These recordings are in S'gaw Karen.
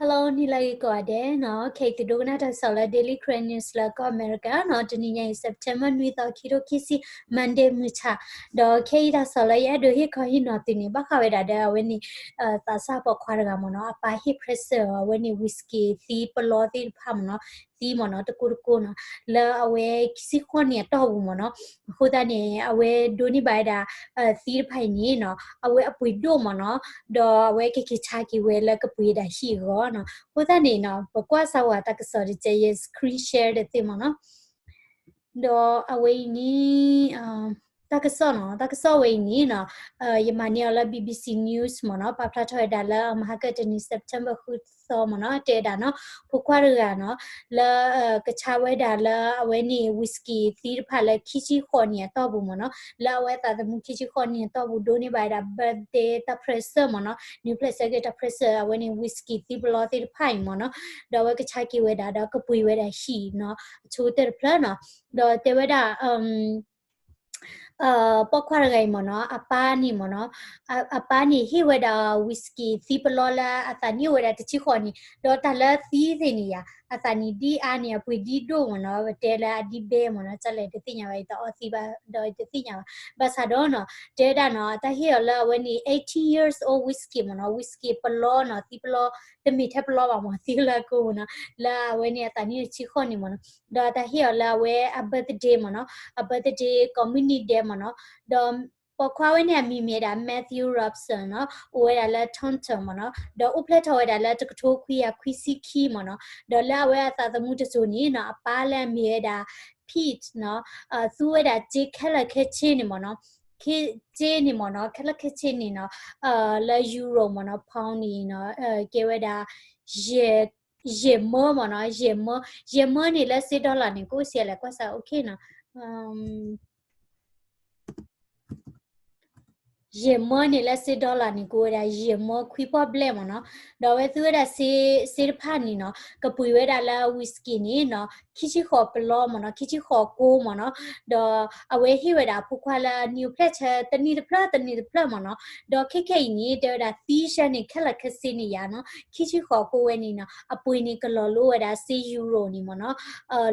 Hello နံၤလၢအဂ့ၤကိးဂၤဒဲးနီၤ, ခဲအံၤသုဒိကနၣ်တၢ်ကစီၣ်လၢ Daily Karen News လၢကီၢ်အမဲရကၤနီၤ, တနံၤညါအံၤ September နွံသီ ခံထိခံဆံ Monday မုၢ်ဆါ, ဒီးခဲအံၤတၢ်ကစီၣ်လၢယအဲၣ်ဒိးဟ့ၣ်ခီဟ့ၣ်နီၤသုန့ၣ် ဘၣ်ဃးဝဲဒၣ်ဒီးအဝဲန့ၣ် သးစၢ်ပိာ်ခွါတဂၤမ့ၢ်နီၤ, အပၢ်ဟ့ၣ် present အီၤ အဝဲန့ၣ် whisky သံပလီသ့ၣ်တဖၣ်မ့ၢ်နီၤ, သံမ့ၢ်နီၤ တကိၢ်တကိၢ်နီၤ, လၢအဝဲခံဆံဃိးနံၣ်အတီၢ်ပူၤမ့ၢ်နီၤ, အဃိသတးန့ၣ် အဝဲဒိးန့ၢ်ဘၣ်ဝဲဒၣ် သံတဖၣ်အံၤန့ၣ်နီၤ အဝဲအပှ့ၤဒိၣ်မ့ၢ်နီၤ, ဒီးအဝဲကက့ၤဆါက့ၤဝဲလၢကပှ့ၤဒၣ်ဟံၣ်အဂီၢ်နီၤ, အဃိသတးန့ၣ်နီၤ ပကွၢ်စၢၤဝဲတၢ်ကစီၣ်တကဲး ယ screen share တသ့မ့ၢ်နီၤ. ဒီးအဝဲအံၤန့ၣ် တၢ်ကစီၣ်နီၤ, တၢ်ကစီၣ်ဝဲအံၤန့ၣ်နီၤ, ယမၤန့ၢ်အီၤလၢ BBC News မ့ၢ်နီၤ, ပာ်ဖျါထီၣ်ဝဲဒၣ်လၢမဟါကတနံၤ September ဃုသီမ့ၢ်နီၤ, တဲဝဲဒၣ်နီၤ, ဖိခွါတဂၤနီၤ, လၢကဆါဝဲဒၣ်လၢအဝဲန့ၣ် whisky သံတဖၣ်လၢခံဆံဃိးနံၣ်အတီၢ်ပူၤမ့ၢ်နီၤ, လၢအဝဲအသးသမူခံဆံဃိးနံၣ်အတီၢ်ပူၤ ဒိးန့ၢ်ဘၣ်ဝဲဒၣ် birthday တၢ် present မ့ၢ်နီၤ, န့ၣ် present က့ၤတၢ် present အဝဲန့ၣ် whisky သံပလီသ့ၣ်တဖၣ်အံၤမ့ၢ်နီၤ, ဒီးအဝဲကဆါက့ၤဝဲဒၣ် ဒီးကပှ့ၤဝဲဒၣ်ဟံၣ်နီၤ, အဆိကတၢၢ်တဖျၢၣ်နီၤ, ဒီးတဲဝဲဒၣ် ပိာ်ခွါတဂၤအံၤမ့ၢ်နီၤ, အပၢ်န့ၣ်မ့ၢ်နီၤ, အပၢ်န့ၣ်ဟ့ၣ်ဝဲဒၣ် whisky သံပလီလၢအသးနံၣ်အိၣ်ဝဲဒၣ်တဆံဃိးနံၣ်, ဒီးတၢ်လၢသံသ့ၣ်န့ၣ်ယါ, အသးနံၣ်ဒ်အါန့ၣ် အပှ့ၤဒ်ဒိၣ်မ့ၢ်နီၤ, ပတဲလၢအဒ်ဘဲမ့ၢ်နီၤ, ကလဲၣ်တသ့ၣ်ညါဘၣ်, ယတအီသံဘၣ်ဒီးယတသ့ၣ်ညါဘၣ်, ဘၣ်ဆၣ်ဒီးနီၤ, တဲဝဲဒၣ်နီၤ, တၢ်ဟ့ၣ်အီၤလၢအဝဲန့ၣ် eighteen years old whisky မ့ၢ်နီၤ, whisky ပလီနီၤ, သံပလီ တမ့ၢ်ထဲပလီဘၣ်မ့ၢ် သံလၢအကိာ်မ့ၢ်နီၤ, လၢအဝဲန့ၣ်အသးနံၣ်တဆံဃိးနံၣ်မ့ၢ်နီၤ, ဒီးတၢ်ဟ့ၣ်အီၤလၢအဝဲအ birthday မ့ၢ်နီၤ, အ birthday ကိးမုၢ်နံၤဒဲးမ့ၢ်နီၤ, ဒီးပိာ်ခွါဝဲန့ၣ်အမံၤမ့ၢ်ဝဲဒၣ် Matthew Robson နီၤ, အိၣ်ဝဲဒၣ်လၢ Taunton မ့ၢ်နီၤ, ဒီးအိၣ်ဖျဲၣ်ထီၣ်ဝဲဒၣ်လၢတကထိခွံကယၤခွံဆံခံမ့ၢ်နီၤ, ဒီးလၢအဝဲအသးသမူတစိၤန့ၣ်နီၤ, အပၢ်လၢအမံၤဝဲဒၣ် Pete နီၤ, သူဝဲဒၣ်စ့ခဲလၢာ်ခဲဆ့န့ၣ်မ့ၢ်နီၤ, စ့န့ၣ်မ့ၢ်နီၤ, ခဲလၢာ်ခဲဆ့န့ၣ်နီၤ, လၢ Euro မ့ၢ်နီၤ, pound န့ၣ်နီၤ, ကဲဝဲဒၣ် ယဲၢ်မၢမ့ၢ်နီၤ, ယဲၢ်မၢ, ယဲၢ်မၢန့ၣ်လၢစ့ dollar န့ၣ် ကအိၣ်စံးလဲၣ် ကွၢ်စၢ် okay နီၤ, ယဲၢ်မၢန့ၣ်လၢစ့ dollar န့ၣ် ကအိၣ်ဝဲဒၣ် ယဲၢ်မၢခွံပီၢ်ဘျဲၣ်မ့ၢ်နီၤ, ဒီးအဝဲသူဝဲဒၣ်စ့, စ့တဖၣ်န့ၣ်နီၤ, ကပှ့ၤဝဲဒၣ်လၢ whisky န့ၣ်နီၤ, ခံဆံဃိးပလီမ့ၢ်နီၤ, ခံဆံဃိးကိမ့ၢ်နီၤ, ဒီးအဝဲဟ့ၣ်ဝဲဒၣ်အဖိခွါလၢအနံၣ်အိၣ်ဖျဲၣ်ဆၢတနံၣ်တဖျၢၣ် တနံၣ်တဖျၢၣ်မ့ၢ်နီၤ, ဒီးခဲခဲအံၤန့ၣ် တဲဝဲဒၣ်သံဆၢန့ၣ် ခဲလၢာ်ခဲဆ့န့ၣ်ယါနီၤ, ခံဆံဃိးကိဝဲန့ၣ်နီၤ, အပှ့ၤန့ၣ်ကလီၤလိဝဲဒၣ်စ့ Euro န့ၣ်မ့ၢ်နီၤ,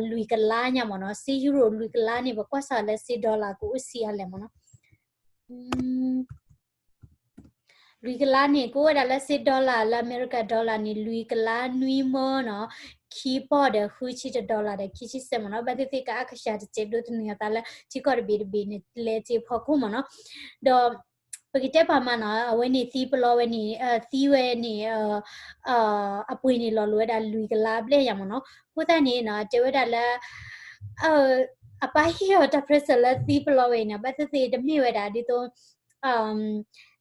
လွံၢ်ကလါညါမ့ၢ်နီၤ, စ့ Euro လွံၢ်ကလါန့ၣ် ပကွၢ်စးလၢစ့ dollar ကအိၣ်စံးအါလဲၣ်မ့ၢ်နီၤ. လွံၢ်ကလါန့ၣ် ကအိၣ်ဝဲဒၣ်လၢစ့ dollar လၢအမဲရကၤ dollar န့ၣ် လွံၢ်ကလါနွံမၢနီၤ, ခံပီၢ်ဒီးဃုဆံတ dollar ဒီးခံဆံစဲးမ့ၢ်နီၤ, ဘၣ်သ့ၣ်သ့ၣ်ကအါကစှၤတစဲးဒိးသန့ၤအသးလၢ ထံကီၢ်တဘ့ၣ်တဘ့ၣ်န့ၣ် လဲၤစ့ဖီခိၣ်မ့ၢ်နီၤ, ဒီး ပကတဲပာ်မးနီၤ, အဝဲန့ၣ်သံပလီဝဲန့ၣ်, သံဝဲန့ၣ် အပှ့ၤန့ၣ်လီၤလိာ်ဝဲဒၣ်လွံၢ်ကလါဘျဲၣ်ယါမ့ၢ်နီၤ, အဃိသတးန့ၣ်နီၤ တဲဝဲဒၣ်လၢ အပၢ်ဟ့ၣ်အီၤတၢ် present လၢသံပလီဝဲအံၤနီၤ, ဘၣ်သ့ၣ်သ့ၣ်တမ့ၢ်ဝဲဒၣ်ဒ်သိး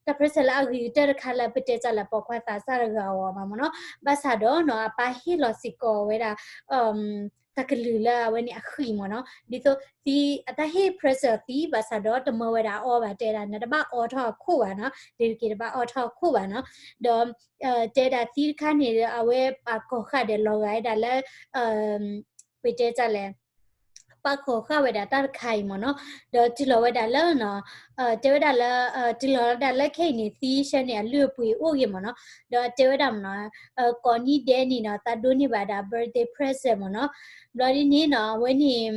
တၢ် present လၢအဂ့ၤကတၢၢ်တခါလၢပတဲတၢ်လၢပိာ်ခွါသးစၢ်တဂၤအဂီၢ်ဘၣ်မ့ၢ်နီၤ, ဘၣ်ဆၣ်ဒီးနီၤ အပၢ်ဟ့ၣ်လီၤစ့ၢ်ကီးဝဲဒၣ် တၢ်ကလုၢ်လၢအဝဲန့ၣ်အဃံမ့ၢ်နီၤ, ဒ်သိးသံအတၢ်ဟ့ၣ် present သံဘၣ်ဆၣ်ဒီးတမၢဝဲဒၣ်အီဘၣ် တဲဒၣ်နတဘၣ်အီထီၣ်အခိၣ်ဘၣ်နီၤ, ဒ်တက့ၢ်တဘၣ်အီထီၣ်အခိၣ်ဘၣ်နီၤ, ဒီး တဲဒၣ်သံတခါန့ၣ် အဝဲပာ်ကီၤဃာ်ဒီးလီၤဂာ်ဝဲဒၣ်လၢ ပတဲတၢ်လဲၣ် ပာ်ကီၤဃာ်ဝဲဒၣ်တၢ်တခါအံၤမ့ၢ်နီၤ, ဒီးတုၤလီၤဝဲဒၣ်လၢနီၤ, တဲဝဲဒၣ်လၢ တုၤလီၤဝဲဒၣ်လၢခဲအံၤန့ၣ် သံဆၢန့ၣ် အလုၢ်အပှ့ၤအိၣ်ဂ့ၤမ့ၢ်နီၤ, ဒီးတဲဝဲဒၣ်မ့ၢ်နီၤ, ကိးနံၣ်ဒဲးန့ၣ်နီၤ သးဒိးန့ၢ်ဘၣ်ဒၣ် birthday present မ့ၢ်နီၤ, ဘျီဒ်န့ၣ်နီၤ အဝဲန့ၣ်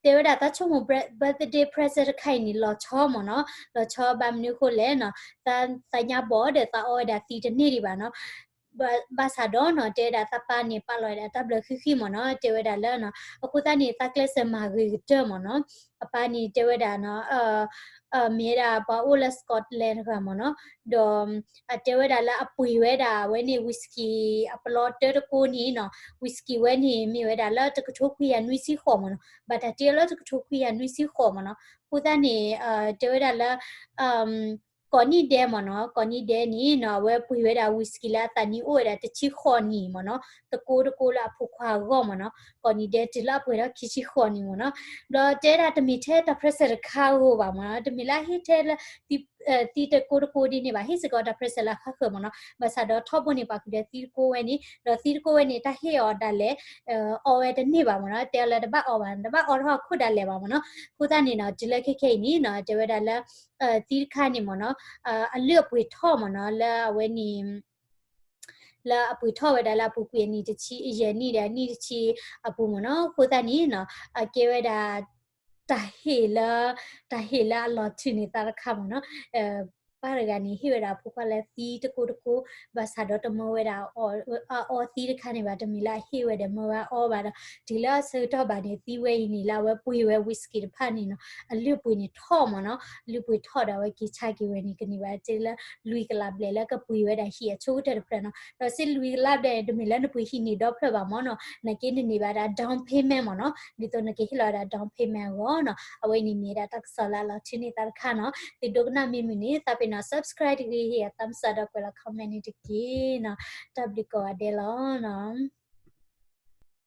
တဲဝဲဒၣ်သးဆိကမိၣ် birthday present တခါအံၤန့ၣ် လီၤဆီမ့ၢ်နီၤ, လီၤဆီဘၣ်မနုၤအဃိလဲၣ်နီၤ, သးညါဘီၣ်ဒီးသးအီဝဲဒၣ်သံတန့ၢ်ဒံးဘၣ်နီၤ, ဘၣ်ဆၣ်ဒီးနီၤ တဲဝဲဒၣ်သးပၢ်န့ၣ် ပာ်လီၤဝဲဒၣ်တၢ်ဘျၢဃံဃံမ့ၢ်နီၤ, တဲဝဲဒၣ်လၢနီၤ အဃိသတးန့ၣ် သးကျဲးစၢးမၤဂ့ၤကတၢၢ်မ့ၢ်နီၤ, အပၢ်န့ၣ်တဲဝဲဒၣ်နီၤ မ့ၢ်ဝဲဒၣ်ပှၤအိၣ်လၢ Scotland တဂၤမ့ၢ်နီၤ, ဒီး အတဲဝဲဒၣ်လၢအပှ့ၤဝဲဒၣ်အဝဲန့ၣ် whisky အပလီတၢတကိးန့ၣ်နီၤ, whisky ဝဲန့ၣ် မ့ၢ်ဝဲဒၣ်လၢတကထိခွံကယၤနွံဆံဃိးမ့ၢ်နီၤ, ဘၣ်တၢ်တ့လၢတကထိခွံကယၤနွံဆံဃိးမ့ၢ်နီၤ, အဃိသတးန့ၣ် တဲဝဲဒၣ်လၢ ကိးနံၣ်ဒဲးမ့ၢ်နီၤ, ကိးနံၣ်ဒဲးန့ၣ်နီၤ အဝဲပှ့ၤဝဲဒၣ် whisky လၢအသးနံၣ်အိၣ်ဝဲဒၣ်တဆံဃိးနံၣ်မ့ၢ်နီၤ, တကိးတကိးလၢအဖိခွါအဂီၢ်မ့ၢ်နီၤ, ကိးနံၣ်ဒဲးတုၤလၢအပှဲၤထီၣ်ခံဆံဃိးနံၣ်မ့ၢ်နီၤ, ဘျီတဲဒၣ်တမ့ၢ်ထဲတၢ် present တခါဧိၤဘၣ်မ့ၢ်နီၤ, တမ့ၢ်လၢအဟ့ၣ်ထဲလၢ သံတကိးတကိးဒ်န့ၣ်ဘၣ်, ဟ့ၣ်စ့ၢ်ကီးတၢ် present လၢအဃၣ်ဃၢၤမ့ၢ်နီၤ, ဘၣ်ဆၣ်ဒီးထီဘိန့ၣ် ပာ်ဃုာ်ဒီးသံတကိးဝဲန့ၣ်, ဒီးသံတကိးဝဲန့ၣ် တၢ်ဟ့ၣ်အီၤဒၣ်လဲာ် အီဝဲတန့ၢ်ဘၣ်မ့ၢ်နီၤ, တဲအီၤလၢတဘၣ်အီဘၣ်, တဘၣ်အီထီၣ်အခိၣ်ဒၣ်လဲာ်ဘၣ်မ့ၢ်နီၤ, အဃိသတးန့ၣ်နီၤ တုၤလၢခဲခဲအံၤန့ၣ်နီၤ တဲဝဲဒၣ်လၢ သံတခါန့ၣ်မ့ၢ်နီၤ အလုၢ်အပှ့ၤထီၣ်မ့ၢ်နီၤ လၢအဝဲန့ၣ် လၢအပှ့ၤထီၣ်ဝဲဒၣ်လၢအပူၤကွံာ်အနံၣ်တဆံ အယဲၢ်နံၣ်ဒီးအနံၣ်တဆံအပူၤမ့ၢ်နီၤ. အဃိသတးန့ၣ်နီၤ အကဲဝဲဒၣ် တၢ်ဟ့ၣ်လၢ တၢ်ဟ့ၣ်လၢအလီၤထုးန့ၢ်သးတခါမ့ၢ်နီၤ. ပၢ်တဂၤန့ၣ် ဟ့ၣ်ဝဲဒၣ်အဖိခွါလၢသံတကိတကိ, ဘၣ်ဆၣ်ဒီးတမၢဝဲဒၣ်အအီသံတခါန့ၣ်ဘၣ်, တမ့ၢ်လၢအဟ့ၣ်ဝဲဒီးမၢဝဲအီဘၣ်ဒီး တုၤလၢအဆၢကတီၢ်ဘၣ်န့ၣ် သံဝဲအံၤန့ၣ် လၢအဝဲပှ့ၤဝဲ whisky တဖၣ်န့ၣ်နီၤ အလုၢ်အပှ့ၤန့ၣ်ထီၣ်မ့ၢ်နီၤ. လုၢ်ပှ့ၤထီၣ်ဒီးအဝဲက့ၤဆါက့ၤဝဲန့ၣ် ကန့ၢ်ဘၣ်တဲလၢ လွံၢ်ကလးဘျဲၣ်လၢကပှ့ၤဝဲဒၣ်ဟံၣ်အဆိကတၢၢ်တဖျၢၣ်နီၤ. ဒီးစ့လွံၢ်ကလးဘျဲၣ်န့ၣ် တမ့ၢ်လၢနပှ့ၤဟံၣ်န့ၢ်ဒီဖျၢၣ်ဘၣ်မ့ၢ်နီၤ. နာ်က့နန့ၢ်ဘၣ်ဒၣ် down payment မ့ၢ်နီၤ. ဒ်သိးနကဟ့ၣ်လီၤဝဲဒၣ် down payment အဂီၢ်နီၤ. အဝဲအံၤန့ၣ်မ့ၢ်ဒၣ်တၢ်ကစီၣ်လၢအလီၤထုးန့ၢ်သးတခါနီၤ. သုဒိကနၣ်မ့ၢ်မုာ်န့ၣ် သးပ့ၤနီၤ subscribe တဂ့ၤ ဟ့ၣ်အ thumbs up ဒီးကွဲးလီၤ comment န့ၣ်တက့ၢ်နီၤ. တၢ်ဘျုးကိးဂၤဒဲးလီၤနီၤ.